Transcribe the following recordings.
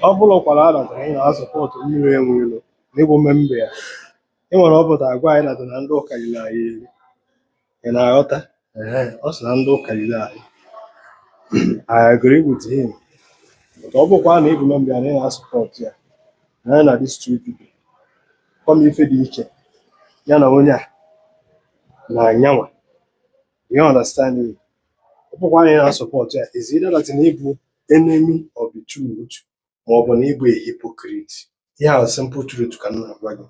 Ọ bụrụkwara that anyị na-asupport Mmiri Enweilo na ịbụ member ya, ị nwere ọ pụtara gwa anyị that na ndị ụka yiri anyị eri. Ị na-aghọta? Ehe, ọ sị na ndị ụka yiri anyị. I agree with him. But ọ bụkwa na ịbụ member ya na ị na-asupport ya na ya na these two people, gwa m ife dị iche ya na onye a na anyanwa. You understand me? Ọ bụkwa na ị na-asupport ya, is either that na ịbụ enemy of the truth ma ọ bụ na ịbụ a hypocrite. Ihe a simple truth ka m na-agwa gị.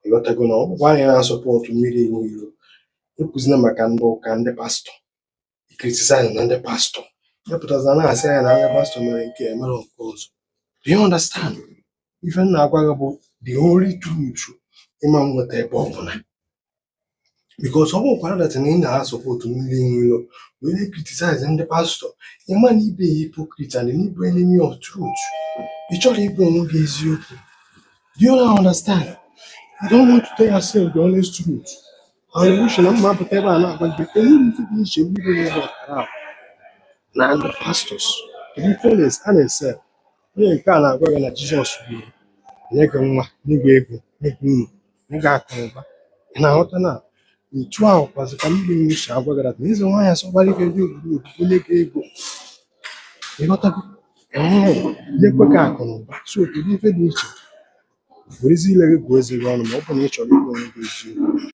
Ịghọtago na ọ bụkwa na ị na-asupport Mmiri Enweilo, ekwuzina maka ndị ụka, ndị pastọ, criticize na ndị pastọ epụtaza na-asị anyị na ndị pastọ mere nke a, mere nke ọzọ. Do you understand? Ife m na-agwa gị bụ the only truth ịma nweta ebe ọ bụla, because ọ bụkwara that na ị na-asupport Mmiri Enweilo wee na-criticize ndị pastọ, ịma na ibe hypocrite and na ịbụ enemy of truth. Ị chọrọ ịgwa onwe gị eziokwu. Do you now understand? You don't want to tell yourself the honest truth. And wish na mma apụta ebe a na-agwa gị enweghị ife dị iche mmiri enwere ọkara na ndị pastors. To be honest, a na-ese onye nke a na-agwa gị na Jizọs gburu nye gị nwa, nye gị ego, nye gị uru, nye gị akụ na ụba. Ị na-aghọta na etu ahụ kwazi ka Mmiri Enweilo si agwa gị na eze nwaanyị asọgbara ike ndị obodo obodo nye gị ego. Ịghọtago? Ee, nyekwe gị akụ na ụba. So kedu ife dị iche? Werezi ile gị gụọ eze gị ọnụ ma ọ bụ na ị chọrọ ịgwa onwe gị eziokwu.